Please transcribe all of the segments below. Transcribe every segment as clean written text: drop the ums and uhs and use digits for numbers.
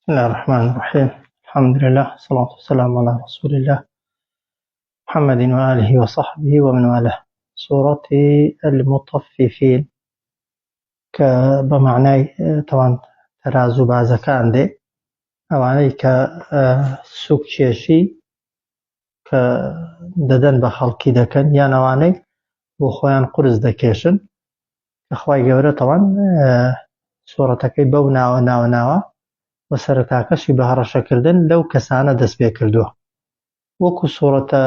بسم الله الرحمن الرحيم الحمد لله والصلاة والسلام على رسول الله محمد وآله وصحبه ومن والاه سورة المطففين کە بە معنای تەوان تەرازوو بازەکان دێ ئەوانەی کە سوک کێشی کە دەدەن بە خەڵکی دەکەن یان ئەوانەی بۆ خۆیان قورس دەکێشن کە خوای گەورە تەوان سوڕەتەکەی بەو ناوە ناوە ناوە و سەرەتاکەشی بە هەڕەشەکردن لەو کەسانە دەست پێ کردووە وەکو سوڕەتە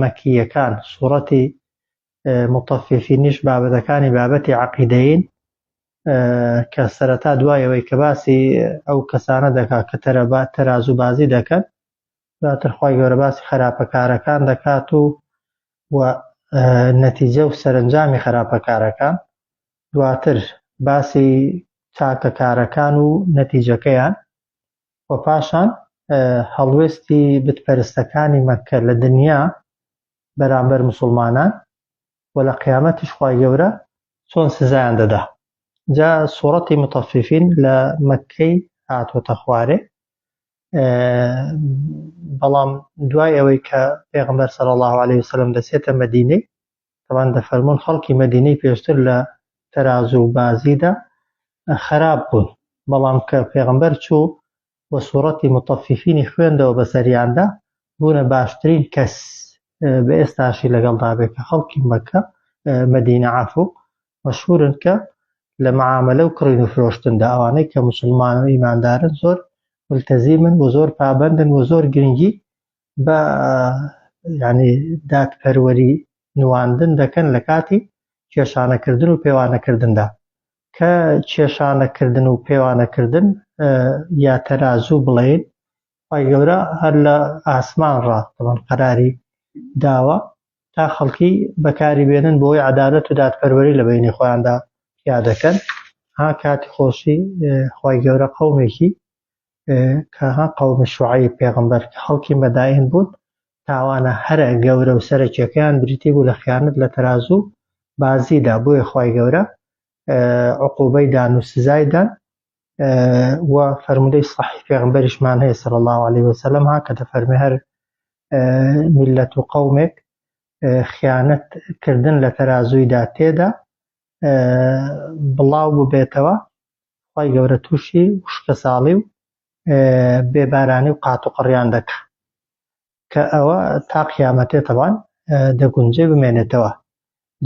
مەکییەکان سوڕەتی مطففینیش بابەتەکانی بابەتی عەقیدەیین کە سەرەتا دوای ئەوەی کە باسی ئەو کەسانە دەکات کە تەرەبا تەرازوبازی دەکەن دواتر خوای گەورە باسی خراپەکارەکان دەکات و و نەتیجە و سەرەنجامی خراپەکارەکان دواتر باسی چاکەکارەکان و نەتیجەکەیان و پاشان هەڵوێستی بتپەرستەکانی مەککە لە دنیا بەرامبەر مسلمانان و لە قیامەتیش خوای گەورە چۆن سزایان دەدا جا سوڕەتی متەفیفین لە مەککەی هاتووەتە خوارێ بەڵام دوای ئەوەی کە پێغمبەر صلی الله علیه وسلم دەچێتە مەدینەی تەوان دەفەرمونون خەڵکی مەدینەی پێشتر لە تەرازوو بازیدا خراپ بوون بەڵام کە پێغمبەر چوو و سوڕەتی متەفیفینی خوێندەوە بەسەریاندا بوونە باشترین کەس بە ئێستاشی لەگەڵدا بێت کە خەڵکی مەکە مەدینە عەفو مەشهورن کە لە معامەلە و کڕین و فرۆشتندا ئەوانەی کە موسڵمان و ئیماندارن زۆر ملتەزیمن و زۆر پابەندن و زۆر گرنگی بە یعنی دادپەروەری نواندن دەکەن لە کاتی کێشانەکردن و پێوانەکردندا کە کێشانەکردن و پێوانەکردن یا تەرازوو بڵێین خوای گەورە هەر لە ئاسمان ڕا تەبەن قەراری داوە تا خەڵکی بەکاری بێنن بۆی عەدالەت و دادپەروەری لە بەینی خۆیاندا پیا دەکەن ها کاتی خۆشی خوای گەورە قەومێکی کە ها قەومی شوعەیب پێغەمبەر کە خەڵکی مەدائین بوون تاوانە هەرە گەورە و سەرەکیەکەیان بریتی بوو لە خیانەت لە تەرازوو بازیدا بۆیە خوای گەورە عقوبەی دان و سزای دان و فەرمودەی صحیح پێغمبەریشمان هەیە صلی الله علیه وسلم ها کە دەفەرمێ هەر میلەت و قەومێک خیانەت کردن لە تەرازوویدا تێدا بڵاو ببێتەوە خی گەورە تووشی وشکەساڵی و بێبارانی و قات و قڕیان دەکا کە ئەوە تا قیامەتێ تەبان دەگونجێ بمێنێتەوە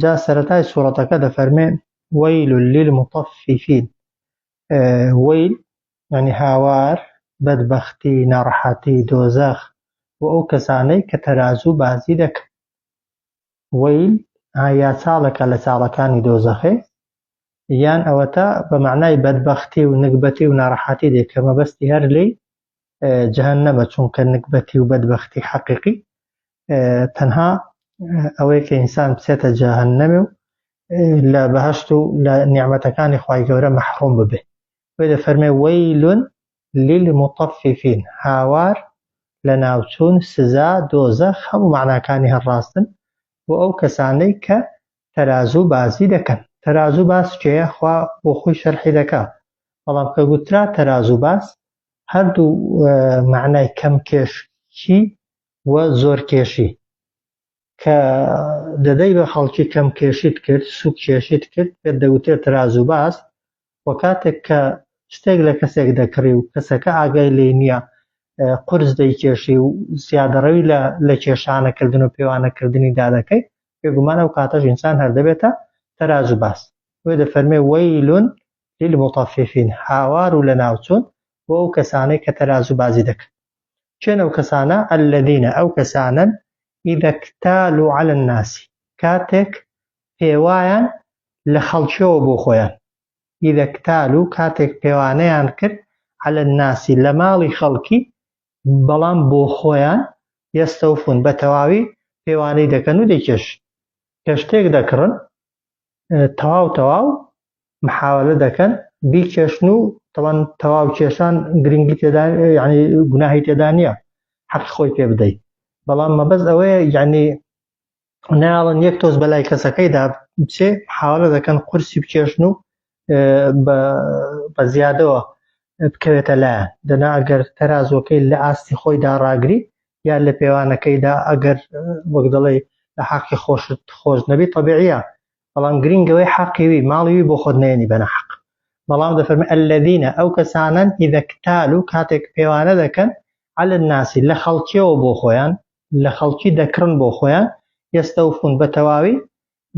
جا سەرەتای سوڕەتەکە دەفەرمێ وەیل للمطففین وەیل یعنی هاوار بەدبەختی ناڕەحەتی دۆزەخ بۆ ئەو کەسانەی کە تەرازوو بازی دەکەن وەیل یا چاڵێکە لە چاڵەکانی دۆزەخێ یان ئەوەتا بە معنای بەدبەختی و نگبەتی و ناڕەحەتی دێ کە مەبەستی هەر لێی جەهەنەمە چونکە نگبەتی و بەدبەختی حەقیقی تەنها ئەوەیە کە ئینسان بچێتە جەهەنەمێ و لە بەهشت و لە نیعمەتەکانی خوای گەورە مەحڕوم ببێ وێ دەفەرمێ وەیلون للمطففین هاوار لە ناوچوون سزا دۆزەخ هەموو معناکانی هەر ڕاستن بۆ ئەو کەسانەی کە تەرازوو بازی دەکەن تەرازوو باز کێیە خوا بۆ خۆی شەرحی دەکا بەڵام کە گوترا تەرازوو باز هەردوو معنای کەم کێشی و زۆر کێشی کە دەدەی بە خەڵکی کەم کێشیت کرد سوک کێشیت کرد پێت دەگوترێت تەرازوو باز و کاتێک کە شتێک لە کەسێک دەکڕی و کەسەکە ئاگای لێ نییە قورس دەیکێشی و زیادەڕەوی لە لە کێشانەکردن و پێوانەکردنی دادەکەی بێگومان ئەو کاتەش ئینسان هەر دەبێتە تەرازوو باز بۆیە دەفەرمێ وەیل للمطففین هاوار و لەناوچوون بۆ ئەو کەسانەی کە تەرازوو بازی دەکەن کێن ئەو کەسانە الذین ئەو کەسانەن اذا اکتالوا علی الناس کاتێک پێوایان لە خەڵکیەوە بۆ خۆیان اذا اکتالوا کاتێک پێوانەیان کرد علی الناس لە ماڵی خەڵکی بەڵام بۆ خۆیان یەستەوفون بە تەواوی پێوانەی دەکەن و دەیکێشن کە شتێک دەکڕن تەواو تەواو محاولە دەکەن بیکێشن و تەوان تەواو کێشان گرنگی تێدا یعنی گوناهی تێدا نییە حەقی خۆی پێ بدەیت بەڵام مەبەست ئەوەیە یعنی ناڵن یەک تۆز بەلای کەسەکەیدا بچێ محاولە دەکەن قورسی بکێشن و بە زیادەوە. بکەوێتە لایان دەنا ئەگەر تەرازوەکەی لە ئاستی خۆیدا ڕاگری یان لە پێوانەکەیدا ئەگەر وەک دەڵێ لە حەقی خۆشت خۆش نەبی تەبیعیە بەڵام گرینگەوەی حەقی وی ماڵی وی بۆ خۆت نێنی بە ناحەق بەڵام دەفەرمێ الذین ئەو کەسانەن اذا اکتالوا کاتێک پێوانە دەکەن علی الناس لە خەڵکیەوە بۆ خۆیان لە خەڵکی دەکڕن بۆ خۆیان یستوفون بە تەواوی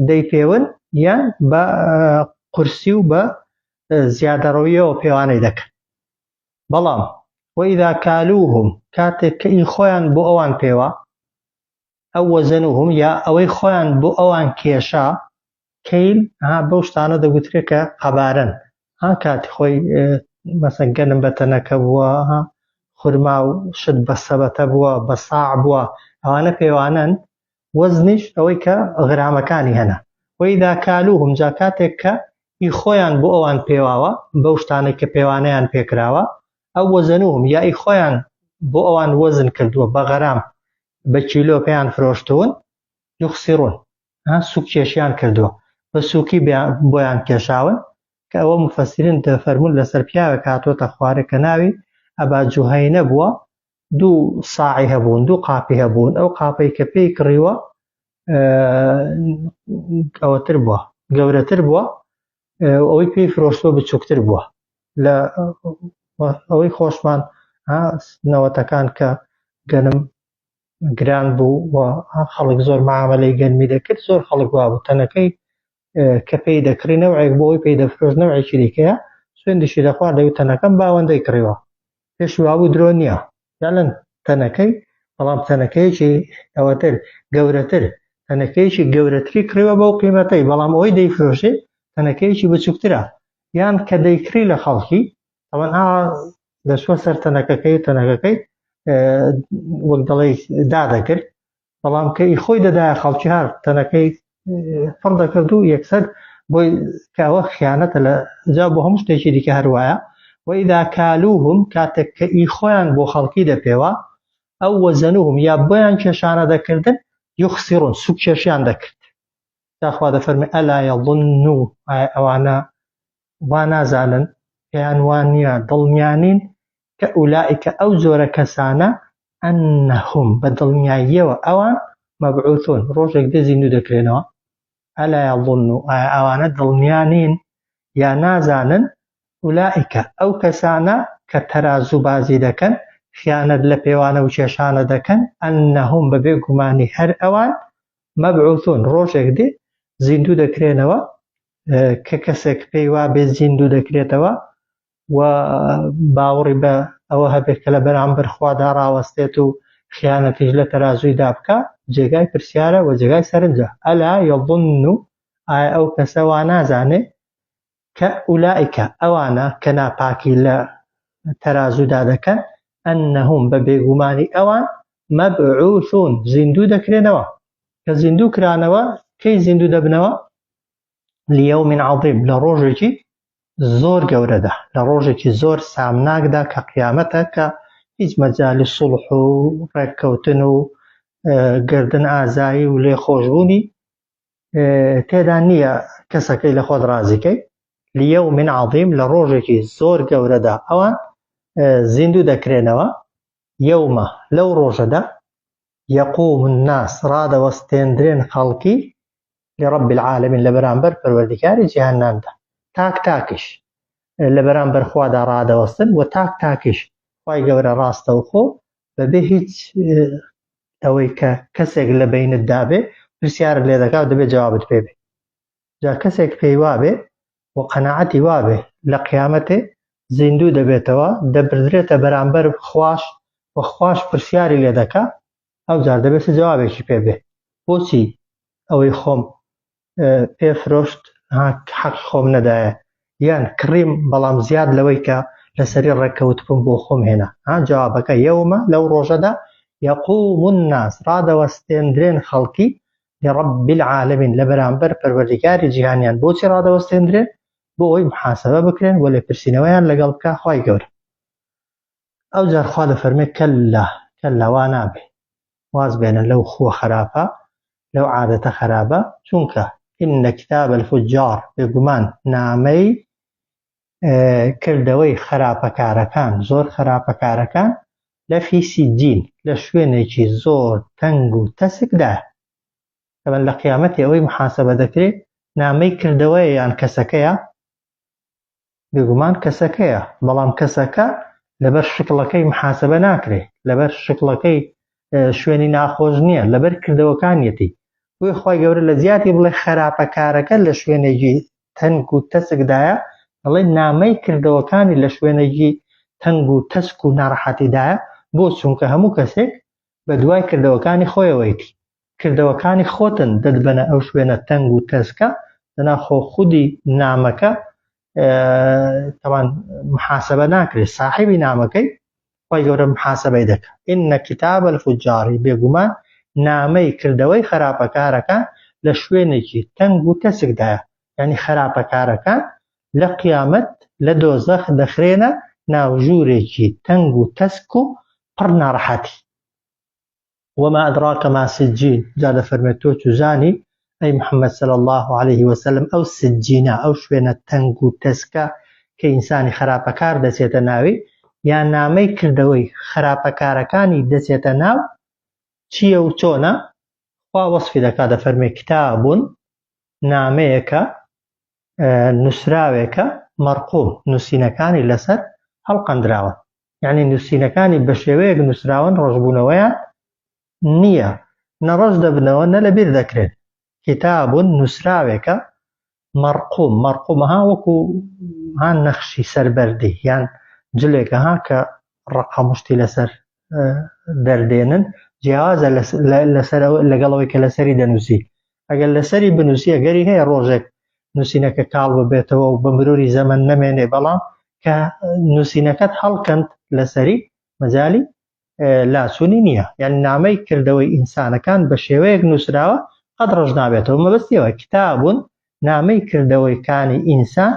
دەیپێون یان بە قورسی و بە زیادەڕەویەوە پێوانەی دەکەن بەڵام وإذا کالوهم کاتێک کە ئی خۆیان بۆ ئەوان پێوە ئەو وەزەنوهم یا ئەوەی خۆیان بۆ ئەوان کێشا کەیل ها بەو شتانە دەگوترێت کە قەبارەن ها کاتی خۆی مەسەن گەنم بە تەنەکە بووە ها خورما و شت بە سەبەتە بووە بە ساع بووە ئەوانە پێوانەن وەزنیش ئەوەی کە غرامەکانی هەنە وەیدا کالوهم جا کاتێک کە ئی خۆیان بۆ ئەوان پێواوە بەو شتانەی کە پێوانەیان پێکراوە ئەو وەزەنوهم یا ئی خۆیان بۆ ئەوان وەزن کردووە بە غەرام بە کیلۆ پێیان فرۆشتوون یخسرون ها سوک کێشیان کردووە بە سوکی بۆیان کێشاون کە ئەوە مفەسرین دەفەرموون لەسەر پیاوێک هاتووەتە خوارێ کە ناوی ئەبا جوهەینە بووە دوو ساعی هەبوون دوو قاپی هەبوون ئەو قاپەی کە پێی کڕیوە ئەوەتر بووە گەورەتر بووە ئەوەی پێی فرۆشتووە بچووکتر بووە لە ئەوەی خۆشمان نەوەتەکان کە گەنم گران بوو و خەڵک زۆر معاملەی گەنمی دەکرد زۆر خەڵک وابوو تەنەکەی کە پێی دەکڕی نەوعێک بۆ ئەوی پێی دەفرۆشت نەوعێکی دیکەیە سوێندیشی دەخوارد دەیوت تەنەکەم باوەندەی کڕیوە پێشی وابوو درۆ نییە فعلا تەنەکەی بەڵام تەنەکەیەکی ئەوەتر گەورەتر تەنەکەیەکی گەورەتری کڕیوە بەو قیمەتەی بەڵام ئەوەی دەیفرۆشێ تەنەکەیەکی بچووکترە یان کە دەیکڕی لە خەڵکی ئەوەن ئا دەچوە سەر تەنەکەکەی و تەنەکەکەی وەک دەڵێ دادەکرد بەڵام کە ئی خۆی دەدایە خەڵکی هەر تەنەکەی پڕ دەکرد و یەکسەر بۆی کە ئەوە خیانەتە لە جا بۆ هەموو شتێکی دیکە هەروایە وإذا کالوهم کاتێک کە ئی خۆیان بۆ خەڵکی دەپێوا ئەو وەزەنوهم یا بۆیان کێشانە دەکردن یخسرون سوک کێشیان دەکرد تا خوا دەفەرمێ ئەلا یظن ئایا ئەوانە وا نازانن پێیان وا نییە دڵنیا نین کە ئولائیکە ئەو جۆرە کەسانە ئەنەهم بە دڵنیاییەوە ئەوان مەبعوثون ڕۆژێک دێ زیندوو دەکرێنەوە ئەلا یظن ئایا ئەوانە دڵنیا نین یا نازانن ئولائیکە ئەو کەسانە کە تەرازوو بازی دەکەن خیانەت لە پێوانە و کێشانە دەکەن ئەنەهم بەبێ گومانی هەر ئەوان مەبعوثون ڕۆژێک دێ زیندوو دەکرێنەوە کە کەسێک پێی وابێ زیندوو دەکرێتەوە و باوەڕی بە ئەوە هەبێت کە لە بەرامبەر خوادا ڕاوەستێت و خیانەتیش لە تەرازوویدا بکا جێگای پرسیارە و جێگای سەرنجە ئەلا یظن ئایا ئەو کەسە وا نازانێ کە ئولائیکە ئەوانە کە ناپاکی لە تەرازوودا دەکەن ئەنەهم بە بێگومانی ئەوان مەبعوثون زیندوو دەکرێنەوە کە زیندوو کرانەوە کەی زیندوو دەبنەوە لیەوم عظیم لە ڕۆژێکی زۆر گەورەدا لە ڕۆژێکی زۆر سامناکدا کە قیامەتە کە هیچ مەجالی سوڵح و ڕێککەوتن و گردن ئازایی و لێخۆشبوونی تێدا نییە کەسەکەی لە خۆت ڕازیکەی لیەوم عظیم لە ڕۆژێکی زۆر گەورەدا ئەوان زیندوو دەکرێنەوە یەومە لەو ڕۆژەدا یەقوم الناس ڕادەوەستێندرێن خەڵکی لرب العالمین لە بەرامبەر پەروەردگاری جیهانناندا تاک تاکیش لە بەرامبەر خوادا ڕادەوەستن و تاک تاکیش خوای گەورە ڕاستەوخۆ بەبێ هیچ ئەوەی کە کەسێک لە بینت دابێ پرسیارت لێ دەکات و دەبێت جوابت پێ بێ جا کەسێک پێی وابێ و قەناعەتی وابێ لە قیامەتێ زیندوو دەبێتەوە دەبردرێتە بەرامبەر خواش و خواش پرسیاری لێ دەکا ئەو جار دەبێت چ جوابێکی پێ بێ بۆچی ئەوەی خۆم پێ فرۆشت حەقی خۆم نەدایە یان کڕیم بەڵام زیاد لەوەی کە لەسەری ڕێککەوتبووم بۆ خۆم هێنا ها جوابەکە یەومە لەو ڕۆژەدا یەقوم الناس ڕادەوەستێندرێن خەڵکی لرب العالمین لە بەرامبەر پەروەردگاری جیهانیان بۆچی ڕادەوەستێندرێن بۆ ئەوەی محاسبە بکرێن و لێپرسینەوەیان لەگەڵ بکا خوای گەورە ئەو جار خوا دەفەرمێ کەللا کەللا وا نابێ واز بێنن لەو خووە خراپە لەو عادەتە خراپە چونکە إن کتاب الفجار بێگومان نامەی. کردەوەی خراپەکارەکان، زۆر خراپەکارەکان لەفی سجین، لە شوێنێکی زۆر تەنگ و تەسکدایە. تەبەن لە قیامەتی ئەوەی محاسبە دەکرێ نامەی کردەوەیە یان کەسەکەیە؟ بێگومان کەسەکەیە، بەڵام کەسەکە لەبەر شکڵەکەی محاسبە ناکرێ، لەبەر شکڵەکەی شوێنی ناخۆش نییە، لەبەر کردەوەکانیەتی. بۆیە خوای گەورە لە جیاتی بڵێ خراپەکارەکە لە شوێنێکی تەنگ و تەسکدایە، دەڵێ نامەی کردەوەکانی لە شوێنێکی تەنگ و تەسک و ناڕەحەتیدایە، بۆ؟ چونکە هەموو کەسێک بە دوای کردەوەکانی خۆیەوەیتی. کردەوەکانی خۆتن دەتبەنە ئەو شوێنە تەنگ و تەسکە، دەنا خۆ خودی نامەکە تەوان محاسبە ناکرێت، ساحێبی نامەکەی خوای گەورە محاسبەی دەکا. إن كتاب الفجار بێگومان نامەی کردەوەی خراپەکارەکان لە شوێنێکی تەنگ و تەسکدایە، یعنی خراپەکارەکان لە قیامەت لە دۆزەخ دەخرێنە ناو ژوورێکی تەنگ و تەسک و پڕ ناڕەحەتی. وما أدراک ما سجین، جا دەفەرموێت تۆ چوزانی ئەی محمد صلی اللە علیه وسلم ئەو سجینە، ئەو شوێنە تەنگ و تەسکە کە ئینسانی خراپەکار دەچێتە ناوی، یان نامەی کردەوەی خراپەکارەکانی دەچێتە ناو، چییە و چۆنە؟ خوا وەسفی دەکات دەفەرموێ کتاب نامەیەکە نووسراوێکە مەرقوم نووسینەکانی لەسەر هەڵقەندراون یعنی نووسینەکانی بە شێوەیەک نووسراون ڕەشبوونەوەیان نییە نە ڕەش دەبنەوە نە لەبیر دەکرێن کتابون نووسراوێکە مەرقوم مەرقوم ها وەکو ها نەخشی سەربەردی یان جلێکە ها کە ڕەقەمشتی لەسەر دەردێنن جیاوازە لەسەر لەگەڵەوەی کە لەسەری دەنووسی ئەگەر لەسەری بنووسی ئەگەری هەیە ڕۆژێک نووسینەکە کاڵ ببێتەوە و بە مروری زەمەن نەمێنێ بەڵام کە نووسینەکەت هەڵکەند لەسەری مەجای لاچوونی نییە یان نامەی کردەوەی ئینسانەکان بە شێوەیەک نووسراوە قەت ڕەش نابێتەوە مەبەستیەوە کتابون نامەی کردەوەیکانی ئینسان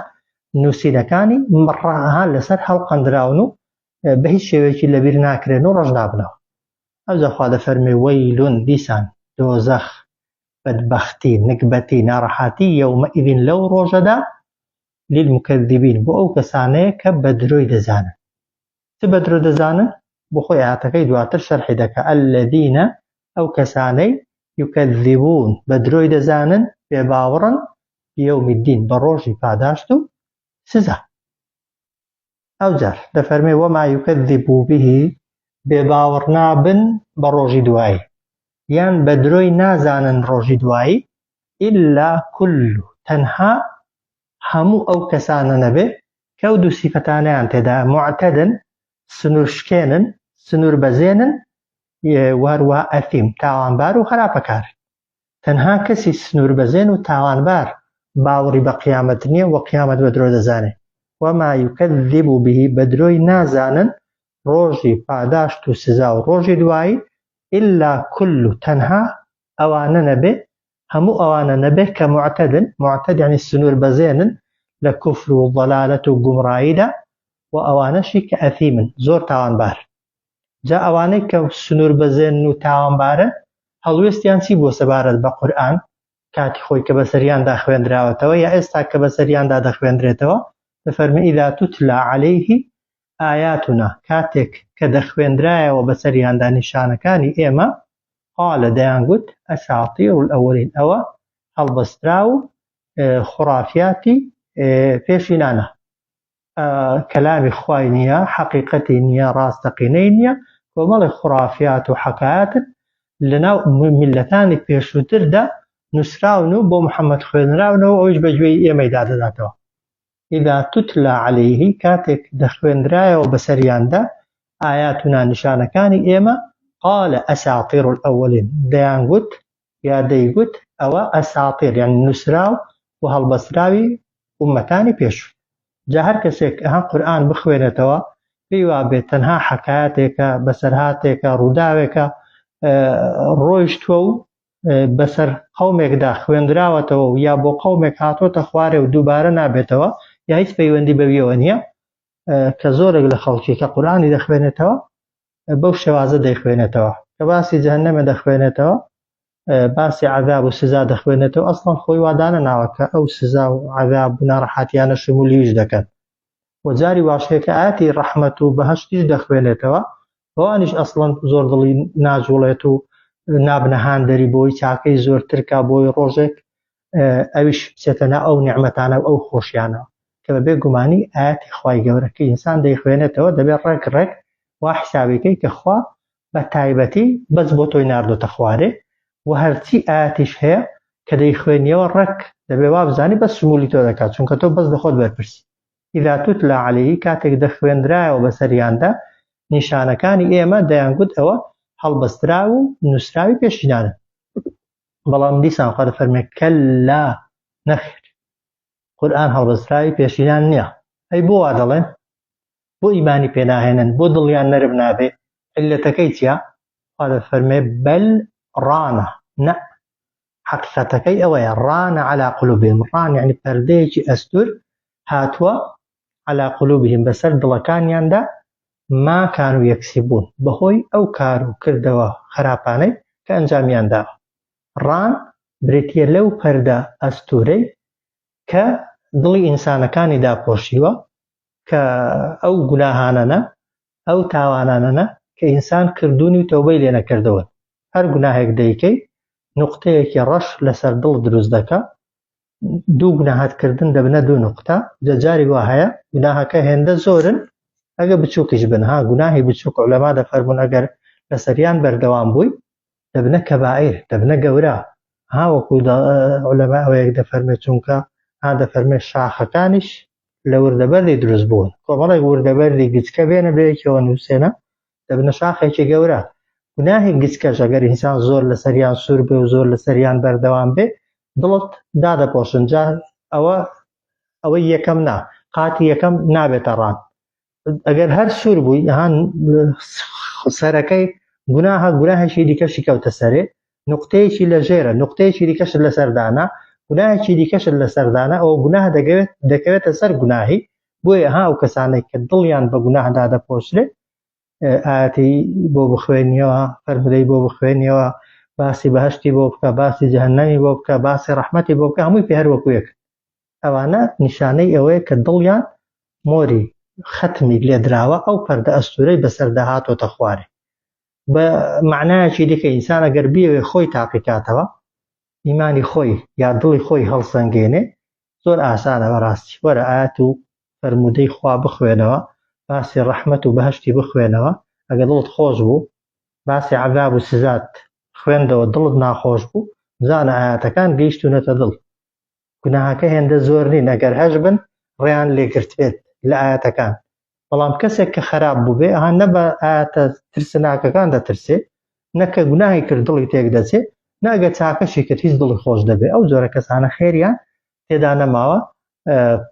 نووسینەکانی ڕەها لەسەر هەڵقەندراون و بە هیچ شێوەیەکی لەبیر ناکرێن و ڕەش نابنەوە. ئەوجا خوا دەفەرموێ وەیلون دیسان دۆزەخ، بەدبەختی، نگبەتی، ناڕەحاتی یەومەئیذ لەو ڕۆژەدا للمکذبین بۆ ئەو کەسانەیە کە بە درۆی دەزانن. چ بە درۆ دەزانن؟ بۆ خۆی ئایەتەکەی دواتر شەرحی دەکا الذین ئەو کەسانەی یکذبون بە درۆی دەزانن، بێباوەڕن بیوم الدین بە ڕۆژی پاداشت و سزا. ئەوجار دەفەرمێ وما یکذب به بێباوەڕ نابن بە ڕۆژی دوایی یان بە درۆی نازانن ڕۆژی دوایی ئیلا کل تەنها هەموو ئەو کەسانە نەبێ کە ئەو دوو سیفەتانەیان تێدا معتدن سنوور شکێنن سنوور بەزێنن وهەروەها ئەثیم تاوانبار و خراپەکار تەنها کەسی سنووربەزێن و تاوانبار باوەڕی بە قیامەت نییە و قیامەت بە درۆ دەزانێ. وما یکذب به بە درۆی نازانن ڕۆژی پاداشت و سزا و ڕۆژی دوایی الا کل تەنها ئەوانە نەبێ هەموو ئەوانە نەبێ کە معتدن معتد یعنی سنووربەزێنن لە کوفر و ضەلالەت و گومڕاییدا و ئەوانەشی کە ئەثیمن زۆر تاوانبار. جا ئەوانەی کە سنووربەزێنن و تاوانبارن هەڵوێستیان چی بووە سەبارەت بە قورئان کاتی خۆی کە بەسەریاندا خوێندراوەتەوە یا ئێستا کە بەسەریاندا دەخوێندرێتەوە دەفەرمێ اذا تتلی علیه آیاتنا کاتێک کە دەخوێندرایەوە بەسەریاندا نیشانەکانی ئێمە قال دەیانگوت اساطیر الاولین ئەوە هەڵبەستراو و خورافیاتی پێشینانە کەلامی خوای نییە، حەقیقەتی نییە، ڕاستەقینەی نییە، کۆمەڵێک خورافیات و حەکایاتن لەناو میللەتانی پێشووتردا نووسراون و بۆ محەممەد خوێنراونەوە ئەویش بە گوێی ئێمەیدا دەداتەوە. اذا تتلی علیه کاتێک دەخوێندرایەوە بەسەریاندا ئایاتنا نیشانەکانی ئێمە قال اساطیر الاولین دەیانگوت یا دەیگوت ئەوە اساطیر یانی نووسراو و هەڵبەستراوی ئوممەتانی پێشوو. جا هەر کەسێک ئەها قورئان بخوێنێتەوە پێی وابێت تەنها حەکایەتێکە، بەسەرهاتێکە، ڕووداوێکە ڕۆیشتووە و بەسەر قەومێکدا خوێندراوەتەوە و یا بۆ قەومێک هاتۆتە خوارێ و دووبارە نابێتەوە یا هیچ پەیوەندی بەویەوە نییە کە زۆرێک لە خەڵکی کە قورئانی دەخوێنێتەوە بەو شێوازە دەیخوێنێتەوە کە باسی جەهەنەمە دەخوێنێتەوە باسی عذاب و سزا دەخوێنێتەوە ئەسڵەن خۆی وادانە ناوە کە ئەو سزا و عذاب و ناڕەحەتیانە شمولیش دەکەن. و جاری واش هەیە کە ئاەتی ڕەحمەت و بەهەشتیش دەخوێنێتەوە بەوانیش ئەسڵەن زۆر دڵی ناجوڵێت و نابنە هاندەری بۆی چاکەی زۆرترکا بۆی ڕۆژێک ئەویش بچێتە نا ئەو نیعمەتانە و ئەو خۆشیانەوە کە بە بێ گومانی ئاەتی خوای گەورە کە ئینسان دەیخوێنێتەوە دەبێت ڕێک ڕێک وا حسابیکەی کە خوا بە تایبەتی بەس بۆ تۆی ناردۆتە خوارێ و هەرچی ئاەتیش هەیە کە دەیخوێنیەوە ڕێک دەبێ وابزانی بەس شمولی تۆ دەکات چونکە تۆ بەس لە خۆت بەرپرسی اذا تتلی علیه کاتێک دەخوێندرایەوە بەسەریاندا نیشانەکانی ئێمە دەیانگوت ئەوە هەڵبەستراو و نووسراوی پێشینانن بەڵام دیسان خوا دەفەرمێ کەلا نەخێر قورئان هەڵبەستراوی پێشینان نییە ئەی بۆ وا دەڵێن بۆ ئیمانی پێناهێنن بۆ دڵیان نەرم نابێ عیلەتەکەی چییە خوا دەفەرمێ بەل ڕانە نە حەقیقەتەکەی ئەوەیە ڕانە عەلا قلوبهم ڕان یعنی پەردەیەکی ئەستور هاتووە عەلا قلوبهم بەسەر دڵەکانیاندا ما کانو یەکسیبون بەهۆی ئەو کار و کردەوە خراپانەی کە ئەنجامیان داوە ڕان بریتیە لەو پەردە ئەستورەی کە دڵی ئینسانەکانی داپۆشیوە کە ئەو گوناهانەنە ئەو تاوانانەنە کە ئینسان کردوونی و تەوبەی لێ نەکردەوەن. هەر گوناهێک دەیکەی نوقتەیەکی ڕەش لەسەر دڵ دروست دەکا، دوو گوناهات کردن دەبنە دوو نوقتە، جا جاری وا هەیە گوناهەکە هێندە زۆرن ئەگە بچووکیش بن ها گوناهی بچووک عولەما دەفەرموون ئەگەر لەسەریان بەردەوام بووی دەبنە کەبائیر دەبنە گەورە ها وەکو عولەما ئەوەیەک دەفەرمێ چونکە ها دەفەرمێ شاخەکانیش لە وردەبەردی دروست بوون کۆمەڵێک وردەبەردی گچکە بێنە بەیەکەوە نووسێنە دەبنە شاخێکی گەورە گوناهی گچکەش ئەگەر ئینسان زۆر لەسەریان سوور بێ و زۆر لەسەریان بەردەوام بێ دڵت دادەپۆشن جا ئەوە ئەوەی یەکەم نا قاتی یەکەم نابێتە ڕان ئەگەر هەر سوور بووی هان سەرەکەی گوناهە گوناهێکی دیکەشی کەوتە سەرێ نقطەیەکی لە ژێرە نقطەیەکی دیکەشت لەسەر دانا گوناهێکی دیکەشت لەسەر دانا ئەوە گوناه دەگەوێت دەکەوێتە سەر گوناهی بۆیە ها ئەو کەسانێک کە دڵیان بە گوناهدا دەپۆشرێ ئاەتی بۆ بخوێنیەوە فەرمودەی بۆ بخوێنیەوە باسی بەهشتی بۆ بکە باسی جەهەنەمی بۆ بکە باسی ڕەحمەتی بۆ بکە هەمووی پێ هەر وەکو یەک ئەوانە نیشانەی ئەوەیە کە دڵیان مۆری خەتمی لێدراوە ئەو پەردە ئەستورەی بەسەردا هاتۆتە خوارێ بە معنایەکی دیکە ئینسان ئەگەر بیەوێ خۆی تاقیکاتەوە ئیمانی خۆی یا دڵی خۆی هەڵسەنگێنێ زۆر ئاسانە بەڕاستی وەرە ئاەت و فەرموودەی خوا بخوێنەوە باسی ڕەحمەت و بەهشتی بخوێنەوە ئەگە دڵت خۆش بوو باسی عذاب و سزات خوێندەوە دڵت ناخۆش بوو بزانە ئاەتەکان گەیشتونەتە دڵ گوناهەکە هێندە زۆر نین ئەگەر هەش بن ڕێیان لێگرتبێت لە ئاەتەکان بەڵام کەسێک کە خراپ بووبێ ئەها نە بە ئاەتە ترسناکەکان دەترسێ نە کە گوناهی کرد دڵی تێک دەچێ نە ئەگەر چاکەشی کرد هیچ دڵی خۆش دەبێ ئەو جۆرە کەسانە خێریان تێدا نەماوە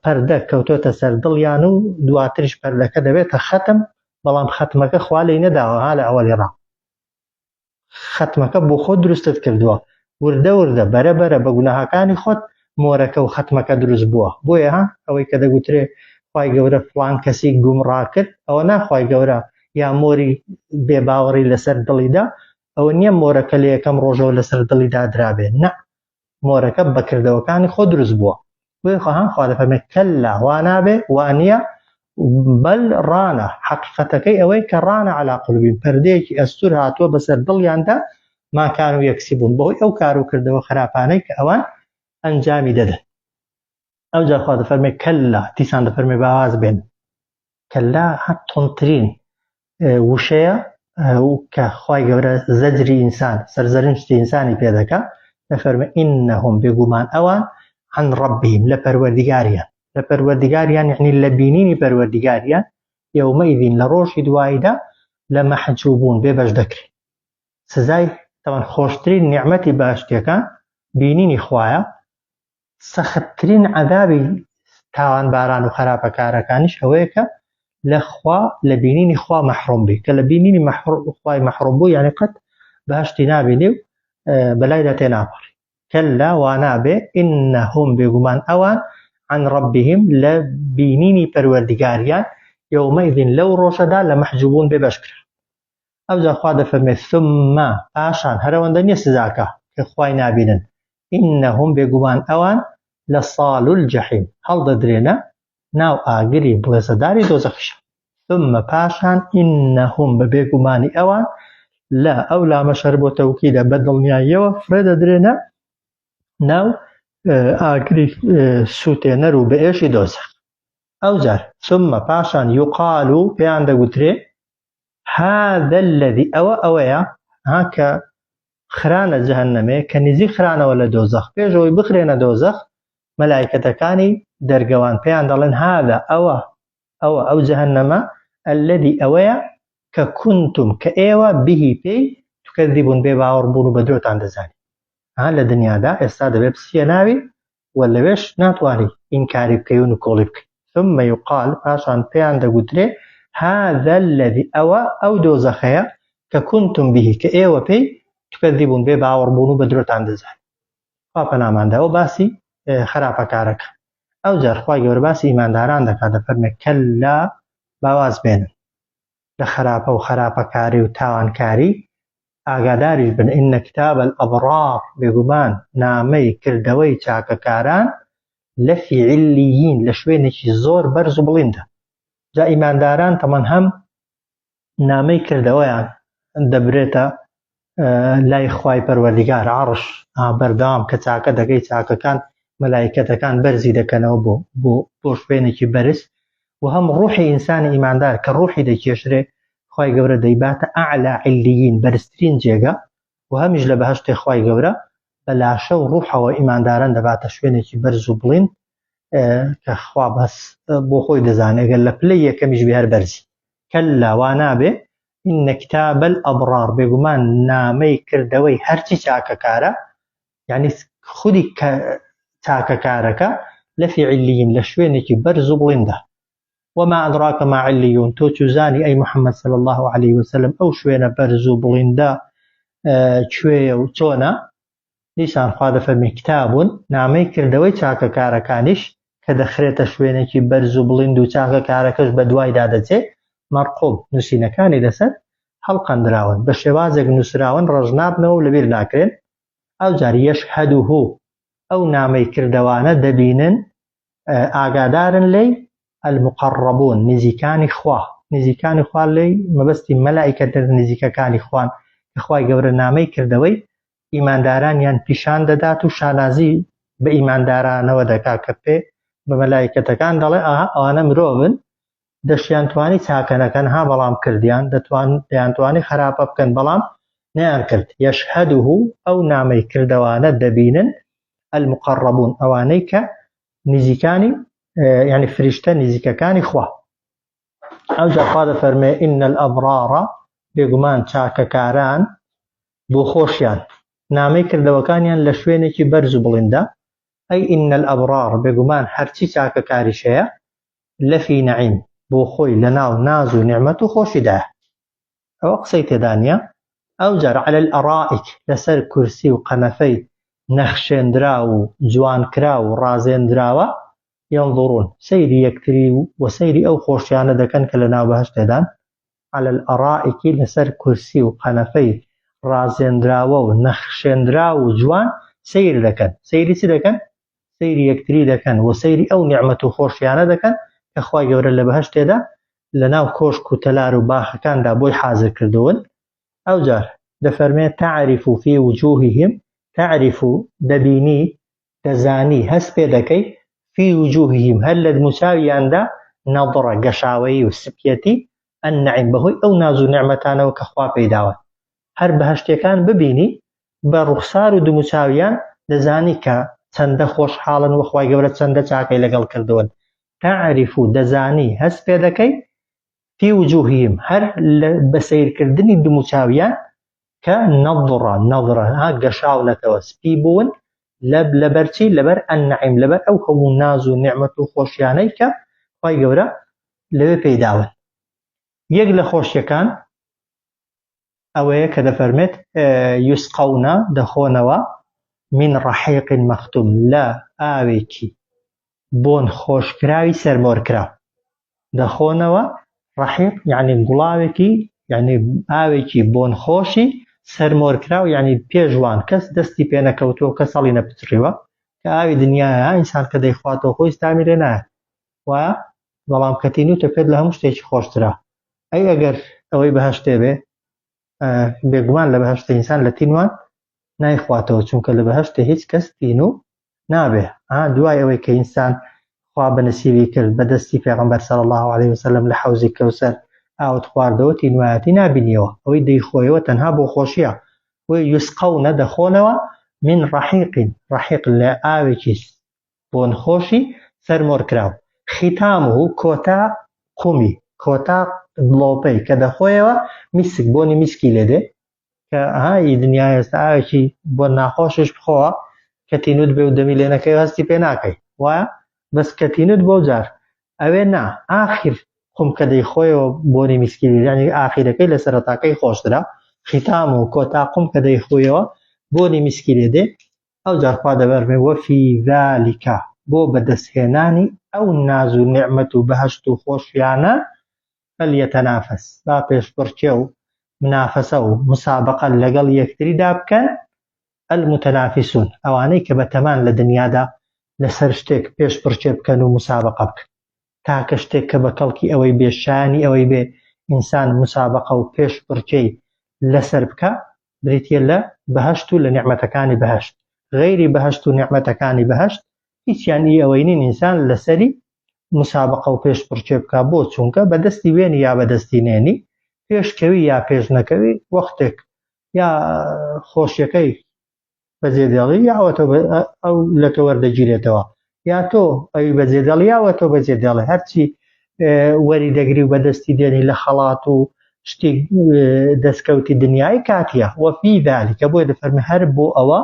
پەردە کەوتۆتە سەر دڵیان و دواتریش پەردەکە دەبێتە خەتم بەڵام خەتمەکە خوا لێی نەداوە ها لە ئەوەلی ڕا خەتمەکە بۆ خۆت دروستت کردووە وردە وردە بەرە بەرە بە گوناهەکانی خۆت مۆرەکە و خەتمەکە دروست بووە بۆیە ها ئەوەی کە دەگوترێ خوای گەورە فڵان کەسی گومڕا کرد ئەوە نا خوای گەورە یا مۆری بێباوەڕی لەسەر دڵیدا ئەوە نییە مۆرەکە لە یەکەم ڕۆژەوە لەسەر دڵیدا درابێ نا مۆرەکە بە کردەوەکانی خۆ دروست بووە بۆیە خوا خوا دەفەرمێ کەللا وا نابێ وا نییە بەل ڕانە حەقیقەتەکەی ئەوەی کە ڕانە عەلا قلوبیم پەردەیەکی ئەستور هاتووە بەسەر دڵیاندا ماکان و یەکسی بوون بەهۆی ئەو کار و کردەوە خراپانەی کە ئەوان ئەنجامی دەدەن ئەوجا خوا دەفەرمێ کەللا دیسان دەفەرمێ باواز بێن کەللا هەر توندترین وشەیە و کە خوای گەورە زەجری ئینسان سەرزەرنجتی ئینسانی پێ دەکا دەفەرمێ ئینەهم بێگومان ئەوان عن ڕەبیهم لە پەروەردگاریان لە پەروەردگاریان یعنی لە بینینی پەروەردگاریان یومەئیذین لە ڕۆژی دواییدا لە مەحجوبون بێ بەش دەکرێت سزای تەوان خۆشترین نیعمەتی باشتیەکان بینینی خوایە سەختترین عەزابی تاوانباران و خەراپەکارەکانیش ئەوەیە کە لە خوا لە بینینی خوا مەحڕوم بی کە لە بینینی خوای مەحڕوم بوو یعنی قەت بەهەشتی نابینی و بەلایدا تێناپەڕی کەللا وانابێ ئینەهم بێگومان ئەوان عن ربهم لە بینینی پەروەردگاریان یومئذ لەو ڕۆژەدا لە مەحجوبون بێ بەش کرا ئەوجا خوا دەفەرمێ ثم پاشان هەرەوەندە نییە سزاکە کە خوای نابینن ئینهم بێگومان ئەوان لە صال الجحیم هەڵدەدرێنە. ناو ئاگری بڵێسەداری دۆزەخیشە. ثم پاشان انهم بە بێگومانی ئەوان لە ئەو لامەش هەر بۆ تەوکیدە بە دڵنیاییەوە فڕێ دەدرێنە ناو ئاگری سووتێنەر و بەئێشی دۆزەخ. ئەوجار ثم پاشان یقال پێیان دەگوترێ هذا الذي ئەوە ئەوەیە ها کە خرانە جەهەنەمێ کە نزیک خرانەوە لە دۆزەخ پێش ئەوەی بخرێنە دۆزەخ مەلایکەتەکانی دەرگەوان پێیان دەڵێن هذا ئەوە ئەوە ئەو جەهەنەمە الذي ئەوەیە کە کنتم کە ئێوە بهی پێی تکذبون بێ باوەڕ بوون و بە درۆتان دەزانی ها لە دنیادا ئێستا دەبێ بچیە ناوی و لەوێش ناتوانی ئینکاری بکەی و نکۆڵی بکەی ثم یقال پاشان پێیان دەگوترێ هذا الذي ئەوە ئەو دۆزەخەیە کە کنتم به کە ئێوە پێی تکذبون بێ باوەڕ بوون و بە درۆتان دەزانی خوا پەنامان دا ئەوە باسی خراپەکارەکە ئەو جار خوای گەورە باسی ئیمانداران دەکات دەفەرمێ کەلا با واز بێنن لە خراپە و خراپەکاری و تاوانکاری ئاگاداریش بن ان کتاب الابرار بێگومان نامەی کردەوەی چاکەکاران لەفی علیین لە شوێنێکی زۆر بەرز و بڵیندە جا ئیمانداران تەمەن هەم نامەی کردەوەیان دەبرێتە لای خوای پەروەردیگار عەڕش بەردەوام کە چاکە دەکەی چاکەکان مەلایکەتەکان بەرزی دەکەنەوە بۆ بۆ بۆ شوێنێکی بەرز و هەم ڕوحی ئینسانی ئیماندار کە ڕوحی دەکێشرێ خوای گەورە دەیباتە ئەعلا علیین بەرزترین جێگە و هەمیش لە بەهەشتێ خوای گەورە بە لاشە و ڕوحەوە ئیمانداران دەباتە شوێنێکی بەرز و بڵیند کە خوا بەس بۆ خۆی دەزانێت گەر لە پلەی یەکەمیش بێ هەر بەرزی کەللا وا نابێ إن کتاب الأبرار بێگومان نامەی کردەوەی هەرچی چاکەکارە یعنی خودی چاکەکارەکە لەفی علیین لە شوێنێکی بەرز و بڵیندا وما أدراك ما علیون تۆ چوزانی ئەی محمد صلی الله عليه وسلم ئەو شوێنە بەرز و بڵیندا کوێیە و چۆنە دیسان خوا دەفەرمێ کتابون نامەی کردەوەی چاکەکارەکانیش کە دەخرێتە شوێنێکی بەرز و بڵیند و چاکەکارەکەش بەدوایدا دەچێ مەرقوم نووسینەکانی لەسەر هەڵقەندراون بە شێوازێک نووسراون ڕەش نابنەوە و لەبیر ناکرێن ئەوجار یەشهەدوه ئەو نامەی کردەوانە دەبینن ئاگادارن لێی المقربون نزیکانی خوا نزیکانی خوا لێی مەبەستی مەلائیکەتە نزیکەکانی خوان کە خوای گەورە نامەی کردەوەی ئیماندارانیان پیشان دەدات و شانازی بە ئیماندارانەوە دەکا کە پێ بە مەلایکەتەکان دەڵێ ئاها ئەوانە مرۆڤن دەشیان توانی چاکە نەکەن ها بەڵام کردیان دەتوان دەیانتوانی خراپە بکەن بەڵام نەیان کرد یەشهەدوه ئەو نامەی کردەوانە دەبینن المقربون ئەوانەی کە نزیکانی یعنی فریشتە نزیکەکانی خوا ئەوجا خوا دەفەرمێ إن الأبرار بێگومان چاکەکاران بۆ خۆشیان نامەی کردەوەکانیان لە شوێنێکی بەرز و بڵیندا ئەی إن الأبرار بێگومان هەرچی چاکەکاریش هەیە لەفی نەعیم بۆ خۆی لەناو ناز و نیعمەت و خۆشیدایە ئەوە قسەی تێدا نییە ئەوجار علی الارائک لەسەر کورسی و قەنەفەی نەخشێندراو و جوانکراو و ڕازێندراوە ینظرون سەیری یەکتری و سەیری ئەو خۆشیانە دەکەن کە لەناو بەهەشتێدان علی الارائک لەسەر کورسی و قەنەفەی ڕازێندراوە و نەخشێندراو و جوان سەیر دەکەن سەیری چ دەکەن؟ سەیری یەکتری دەکەن و سەیری ئەو نیعمەت و خۆشیانە دەکەن کە خوای گەورە لە بەهەشتێدا لەناو کۆشک و تەلار و باخەکاندا بۆی حازر کردوون ئەوجار دەفەرمێ تعرف فی وجوههم تعرف دەبینی دەزانی هەست پێ دەکەی فی وجوههم هەر لە دموچاویاندا نەضرە گەشاوەیی و سپیەتی النعیم بەهۆی ئەو ناز و نیعمەتانەوە کە خوا پێیداوە هەر بەهەشتیەکان ببینی بە ڕوخسار و دموچاویان دەزانی کە چەندە خۆشحاڵن و خوای گەورە چەندە چاکەی لەگەڵ کردوون تعرف دەزانی هەست پێ دەکەی فی وجوههم هەر بە سەیرکردنی دموچاویان کە نەضڕە نەضرە ها گەشاونەتەوە سپی بوون لەب لەبەر چی لەبەر النعیم لەبەر ئەو هەموو ناز و نیعمەت و خۆشیانەی کە خوای گەورە لەوێ پێیداون یەک لە خۆشیەکان ئەوەیە کە دەفەرمێت یوسقەونە دەخۆنەوە من ڕەحیق مەختوم لە ئاوێکی بۆن خۆشکراوی سەرمۆرکراو دەخۆنەوە ڕەحیق یعنی گوڵاوێکی یعنی ئاوێکی بۆن خۆشی سەرمۆرکراو یعنی پێشوان کەس دەستی پێ نەکەوتووە کەس هەڵی نەپچڕیوە کە ئاوی دنیاە ئینسان کە دەیخواتەوە خۆی ستامی لێ نایەت. وایە؟ بەڵام کە تینووتە پێت لە هەموو شتێکی خۆشترە. ئەی ئەگەر ئەوەی بەهەشتێ بێ؟ بێگومان لە بەهەشتێ ئینسان لە تینوان نایخواتەوە، چونکە لە بەهەشتێ هیچ کەس تینوو نابێ. دوای ئەوەی کە ئینسان خوا بە نسیبی کرد بە دەستی پێغەمبەر صلی اللە علیه وسلم لە حەوزی کەوسەر ئاوت خواردەوە تینوایەتی نابینیەوە، ئەوەی دەیخۆیەوە تەنها بۆ خۆشیە. بۆیە یسقون دەخۆنەوە من رحیق، رحیق لە ئاوێکی بۆنخۆشی سەر مۆرکراو، ختامه کۆتا قومی، کۆتا دڵۆپەی کە دەخۆیەوە میسک، بۆنی میسکی لێ دێ، کە ها ئی دنیا ئێستا ئاوێکی بۆن ناخۆشیش بخۆوە کە تینوت بێ و دەمی لێ نەکەی و هەستی پێ ناکەی وایە؟ بەس کە تینوت بۆ جار ئەوێ نا ئاخیر قوم کە دەیخۆیەوە بۆنی میسکی لێ یعنی ئاخیرەکەی لە سەرەتاکەی خۆشترە ختام و کۆتا قوم کە دەیخۆیەوە بۆنی میسکی لێ دێ ئەوجار خوا دەفەرمێ وفی ذلک بۆ بەدەستهێنانی ئەو ناز و نیعمەت و بەهەشت و خۆشیانە فلیتنافس با پێشبڕکێ و منافەسە و مسابەقە لەگەڵ یەکتریدا بکەن المتنافسون ئەوانەی کە بەتەمان لە دنیادا لەسەر شتێک پێشبڕکێ بکەن و مسابەقە بکەن تاکە شتێک کە بە کەڵکی ئەوەی بێ شایانی ئەوەی بێ ئینسان مسابەقە و پێشبڕکێی لەسەر بکا بریتیە لە بەهەشت و لە نیعمەتەکانی بەهەشت غەیری بەهەشت و نیعمەتەکانی بەهەشت هیچیان ئی ئەوەی نین ئینسان لەسەری مسابەقە و پێشبڕکێ بکا بۆ چونکە بەدەستی وێنی یا بەدەستی نێنی پێشکەوی یا پێش نەکەوی وەختێک یا خۆشیەکەی بەجێ دێڵی یا ئەوە تۆ ئەو لە تۆ وەردەگیرێتەوە یا تۆ ئەوی بەجێ دێڵی یا ئەوە تۆ بەجێ دێڵێ هەرچی وەری دەگری و بەدەستی دێنی لە خەڵات و شتی دەستکەوتی دنیای کاتیە وەفی ذلك بۆیە دەفەرمێ هەر بۆ ئەوە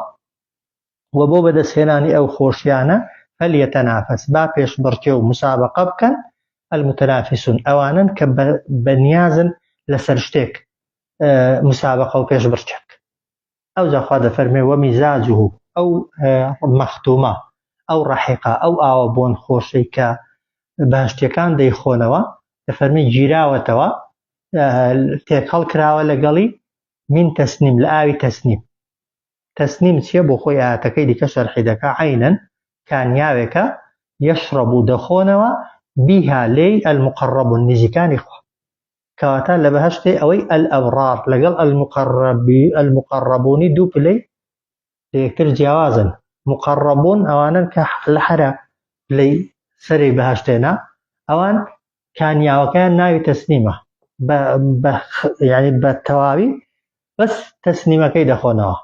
و بۆ بەدەستهێنانی ئەو خۆشیانە فلیتنافس با پێشبڕکێ و مسابقە بکەن المتنافسون ئەوانن کە بەنیازن لەسەر شتێک مسابقە و پێشبڕکێ بکەن ئەوجا خوا دەفەرمێ ومزاجه ئەو مەختومە ئەو ڕەحیقە ئەو ئاوە بۆن خۆشەی کە بەهەشتیەکان دەیخۆنەوە دەفەرمێ گیراوەتەوە تێکەڵ کراوە لەگەڵی من تەسنیم لە ئاوی تەسنیم تەسنیم چییە بۆ خۆی ئاەتەکەی دیکە شەرحی دەکا عینەن کانیاوێکە یەشڕەب و دەخۆنەوە بیها لێی المقربون نزیکانی خوا کەواتە لە بەهەشتێ ئەوەی الابرار لەگەڵ المقربونی دوو پلەی لە یەکتر جیاوازن مقربون ئەوانن کە لە حەرە پلەی سەری بەهەشتێنە ئەوان کانیاوەکەیان ناوی تەسنیمە یعنی بە تەواوی بەس تەسنیمەکەی دەخۆنەوە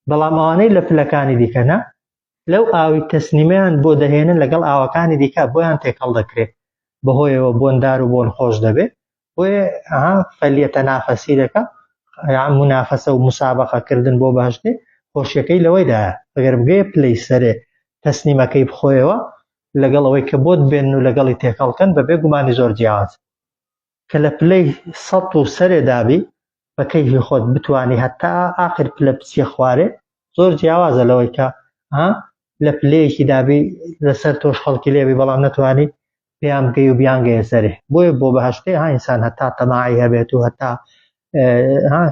بەڵام ئەوانەی لە پلەکانی دیکەنە لەو ئاوی تەسنیمەیان بۆ دەهێنن لەگەڵ ئاوەکانی دیکە بۆیان تێکەڵ دەکرێت بەهۆیەوە بۆندار و بۆن خۆش دەبێت بۆیە ئەها فەلیەتەنافەسی دەکا یان منافەسە و مسابقە کردن بۆ بەهەشتێ خۆشیەکەی لەوەیدایە ئەگەر بگەیە پلەی سەرێ تەسنیمەکەی بخۆیەوە لەگەڵ ئەوەی کە بۆت بێن و لەگەڵی تێکەڵکەن بەبێ گومانی زۆر جیاواز کە لە پلەی سەد و سەرێ دابی بە کەیفی خۆت بتوانی هەتا ئاخر پلە بچیە خوارێ زۆر جیاوازە لەوەی کە ها لە پلەیەکی دابی لەسەر تۆش خەڵکی لێبی بەڵام نەتوانی پێیان بگەی و بیانگەیە سەرێ بۆیە بۆ بەهەشتێ ها ئینسان هەتا تەماعی هەبێت و هەتا ها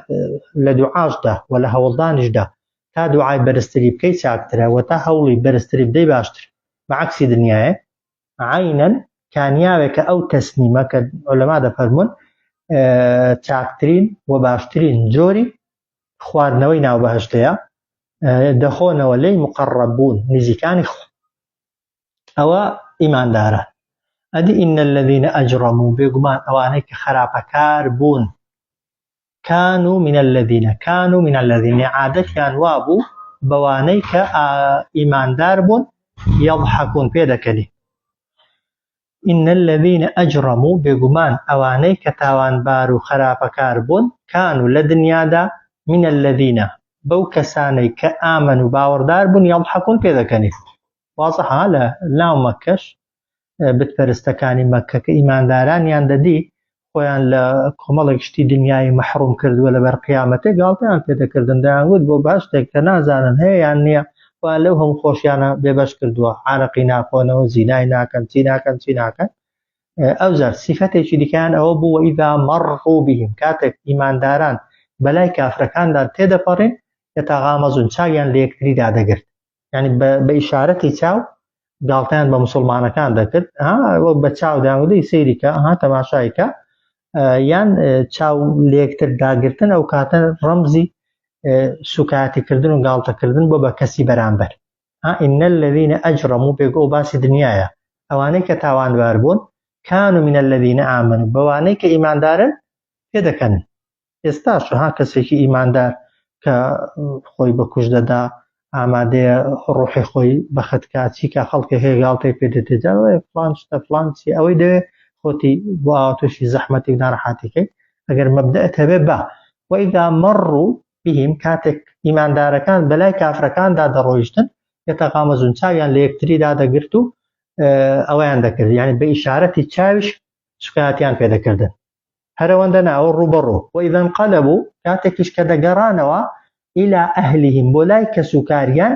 لە دوعاشدا و لە هەوڵدانیشدا تا دوعای بەرزتری بکەی چاکترە و تا هەوڵی بەرزتری بدەی باشتر بە عەکسی دنیایە عەینەن کانیاوێکە ئەو تەسنیمە کە عولەما دەفەرموون چاکترین و باشترین جۆری خواردنەوەی ناو بەهەشتەیە دەخۆنەوە لێی مقەڕەبوون نزیکانی خوا ئەوە ئیماندارە ئەدی ئین الذین ئەجرەمو بێگومان ئەوانەی کە خراپەکار بوون كانوا من الذين كانوا من الذين عادەتیان وابوو بەوانەی کە ئیماندار بوون يضحكون پێدەکەنی إن الذين أجرموا بێگومان ئەوانەی کە تاوانبار و خراپەکار بوون كانوا لە دنیادا من الذين بەو کەسانەی کە آمنوا باوەڕدار بوون يضحكون پێدەکەنی وازحە لە ناو مەکەش بتپەرستەکانی مەککە کە ئیماندارانیان دەدی خۆیان لە کۆمەڵێک شتی دنیایی مەحروم کردووە لەبەر قیامەتێ گاڵتەیان پێدەکردن دەیانگوت بۆ باشتێک کە نازانن هەیە یان نییە خۆیان لەو هەموو خۆشیانە بێبەش کردووە عارەقی ناخۆنەوە زینای ناکەن چی ناکەن چی ناکەن ئەوجار سیفەتێکی دیکەیان ئەوە بوو وئیذا مەڕوا بهم کاتێک ئیمانداران بەلای کافرەکاندا تێدەپەڕین یەتەغامەزون چاویان لە یەکتریدا دەگرت یعنی بە ئیشارەتی چاو گاڵتەیان بە مسلمانەکان دەکرد وەک بە چاو داودەی سەیریکە ها تەماشایکە یان چاو لێکتر داگرتن ئەو کاتە ڕەمزی سوکایەتیکردن و گاڵتەکردن بۆ بە کەسی بەرامبەر ها إن الذين أجرموا بێگۆ باسی دنیاە ئەوانەی کە تاوانبار بوون كانوا من الذين آمنوا بەوانەی کە ئیماندارن پێدەکەن ئێستاش ها کەسێکی ئیماندار کە خۆی بە کوش دەدا ئامادەیە ڕۆحی خۆی بەخت کا چی کا خەڵکێک هەیە گاڵتەی پێ دێتێ جا ئەڵێ فڵان شتە فڵان چی ئەوەی دەوێ خۆتی بۆ ئاوا تووشی زەحمەتی و ناڕەحەتی کەی ئەگەر مەبدەئت هەبێ با وإذا مروا بهم کاتێک ئیماندارەکان بەلای کافرەکاندا دەڕۆیشتن يتغامزون چاویان لە یەکتری دادەگرت و ئەوەیان دەکرد یعنی بە ئیشارەتی چاویش سوکایەتیان پێ دەکردن هەرەوەندە نا ئەوە ڕووبەڕوو وإذا انقلبوا کاتێکیش کە دەگەڕانەوە إلى أهلهم بۆ لای کەسوکاریان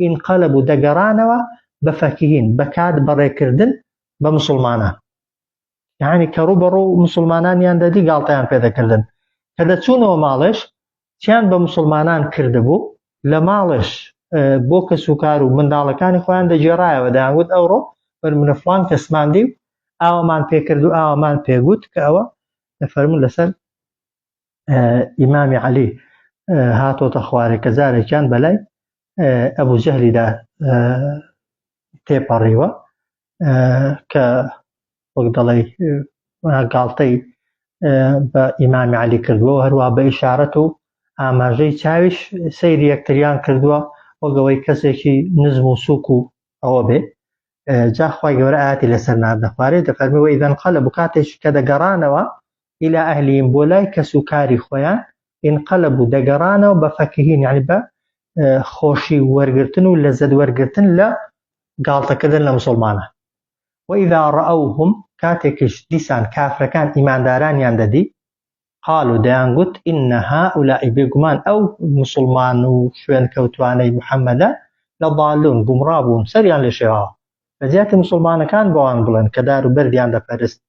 انقلبوا دەگەڕانەوە بە فەکهین بە کات بەڕێکردن بە مسلمانان یعنی کە ڕووبەڕوو مسلمانانیان دەدی گاڵتەیان پێ دەکردن کە دەچوونەوە ماڵێش چیان بە مسلمانان کردبوو لە ماڵێش بۆ کەسوکار و منداڵەکانی خۆیان دەگێڕایەوە دەیانگوت ئەوڕۆ بەرمونە فڵان کەسمان دی و ئاوامان پێکرد و ئاوامان پێگوت کە ئەوە دەفەرموون لەسەر ئیمامی عەلی هاتۆتە خوارێ کە جارێکیان بەلای ئەبوو جەهلیدا تێپەڕیوە کە وەک دەڵێ گاڵتەی بە ئیمامی عەلی کردووە و هەروە بە ئیشارەت و ئاماژەی چاویش سەیری یەکتریان کردووە وەک ئەوەی کەسێکی نزم و سوک و ئەوە بێ جا خوای گەورە ئاتی لەسەر ناردە خوارێ دەفەرمی وإذا انقلبوا کاتێک کە دەگەڕانەوە إلى أهلهم بۆ لای کەس و کاری خۆیان انقلبوا دەگەڕانەوە بە فەکهین یعنی بە خۆشی وەرگرتن و لەزەت وەرگرتن لە گاڵتەکردن لە مسلمانان وإذا رأوهم کاتێکیش دیسان کافرەکان ئیماندارانیان دەدی قالوا دەیانگوت إن هؤلاء بێگومان ئەو مسوڵمان و شوێنکەوتوانەی محەممەدە لضالون گومڕا بوون سەریان لێ شێواوە لە جیاتی مسوڵمانەکان بەوان بڵێن کە دار و بەردیان دەپەرست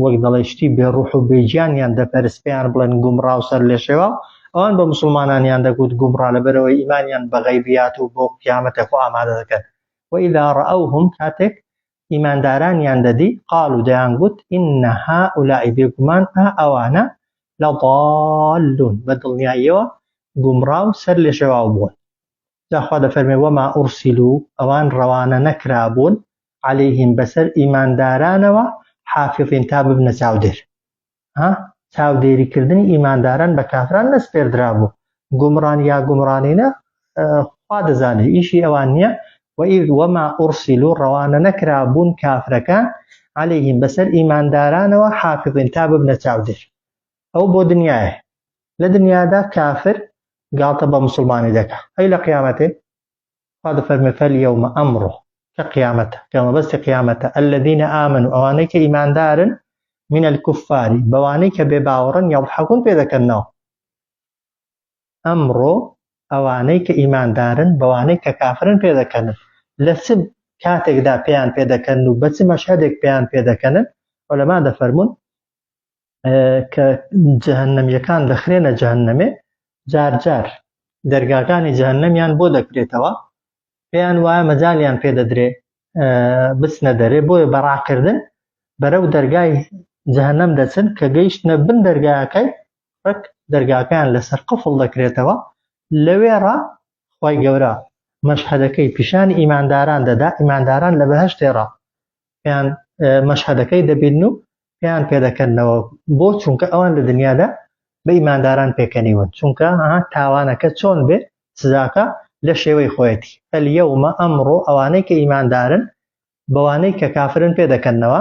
وەک دەڵێ شتی بێ ڕوح و بێگیانیان دەپەرست پێیان بڵێن گومڕا و سەر لێ شێواو ئەوان بە مسوڵمانانیان دەگوت گومڕا لەبەرەوەی ئیمانیان بە غەیبیات و بۆ قیامەتێ خۆ ئامادە دەکەن وإذا رأوهم کاتێک ئیماندارانیان دەدی، قالوا دەیانگوت، ان هؤلاء بێگومان ئا ئەوانە، لضالون بە دڵنیاییەوە گومڕا و سەر لێشێواو بوون. جا خوا دەفەرمێ، وما ارسلوا ئەوان ڕەوانە نەکرابوون، علیهم بەسەر ئیماندارانەوە، حافظین تا ببنە چاودێر. ها چاودێری کردنی ئیمانداران بە کافران نەسپێردرابوو گومڕان یا گومڕانینە خوا دەزانێ ئیشی ئەوان نییە وئید وما ئورسیلو ڕەوانە نەکرابوون کافرەکان عەلەیهیم بەسەر ئیماندارانەوە حافظین تا ببنە چاودێر ئەو بۆ دنیایە لە دنیادا کافر گاڵتە بە مسلمانی دەکا ئەی لە قیامەتێ خوا دەفەرمێ فالیەومە ئەمڕۆ کە قیامەتە کە مەبەستی قیامەتە الذین آمنوا ئەوانەی کە ئیماندارن من الكفار بەوانەی کە بێباوەڕن یضحکون پێدەکەنەوە ئەمڕۆ ئەوانەی کە ئیماندارن بەوانەی کە کافرن پێدەکەنن لە چ کاتێکدا پێیان پێدەکەن و بە چ مەشهدێک پێیان پێدەکەنن عولەما دەفەرمونون کە جەهەنەمیەکان دەخرێنە جەهەنەمێ جار جار دەرگاکانی جەهەنەمیان بۆ دەکرێتەوە پێیان وایە مەجالیان پێ دەدرێ بچنە دەرێ بۆیە بەڕاکردن بەرەو دەرگای جەهەنەم دەچن کە گەیشتنە بن دەرگاکەی ڕێک دەرگاکەیان لەسەر قفڵ دەکرێتەوە لەوێڕا خوای گەورە مەشهەدەکەی پیشانی ئیمانداران دەدا ئیمانداران لە بەهەشتێڕا پێیان مەشهەدەکەی دەبین و پێیان پێدەکەنەوە بۆ چونکە ئەوان لە دنیادا بە ئیمانداران پێکەنیون چونکە تاوانەکە چۆن بێ سزاکە لە شێوەی خۆیەتی فەلیەومە ئەمڕۆ ئەوانەی کە ئیماندارن بەوانەی کە کافرن پێدەکەنەوە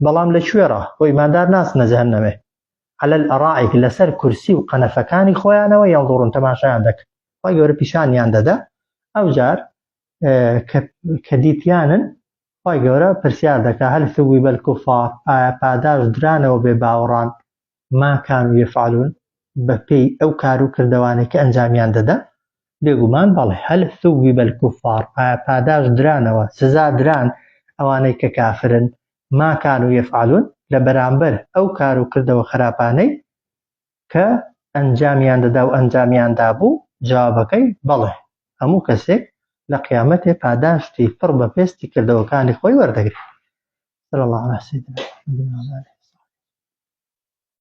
بەڵام لە کوێڕا بۆ ئیماندار ناسنە جەهەنەمێ على الارائک لەسەر کورسی و قەنەفەکانی خۆیانەوە ينظرون تەماشایان دەکەن خوای گەورە پیشانیان دەدا ئەوجار کە دیتیانن خوای گەورە پرسیار دەکا هل ثوب الکفار ئایا پاداش درانەوە بێ باوەڕان ما كانوا يفعلون بە پێی ئەو کار و کردەوانەی کە ئەنجامیان دەدا بێگومان بەڵێ هل ثوب الکفار ئایا پاداش درانەوە سزا دران ئەوانەی کە کافرن ما كانوا يفعلون لە بەرامبەر ئەو کار و کردەوە خراپانەی کە ئەنجامیان دەدا و ئەنجامیان دابوو جوابەکەی بەڵێ هەموو کەسێک. لە قیامەتێ پاداشتی پڕ بە پێستی کردەوەکانی خۆی وەردەگرێت. صلی الله على سيدنا محمد وعلى آله.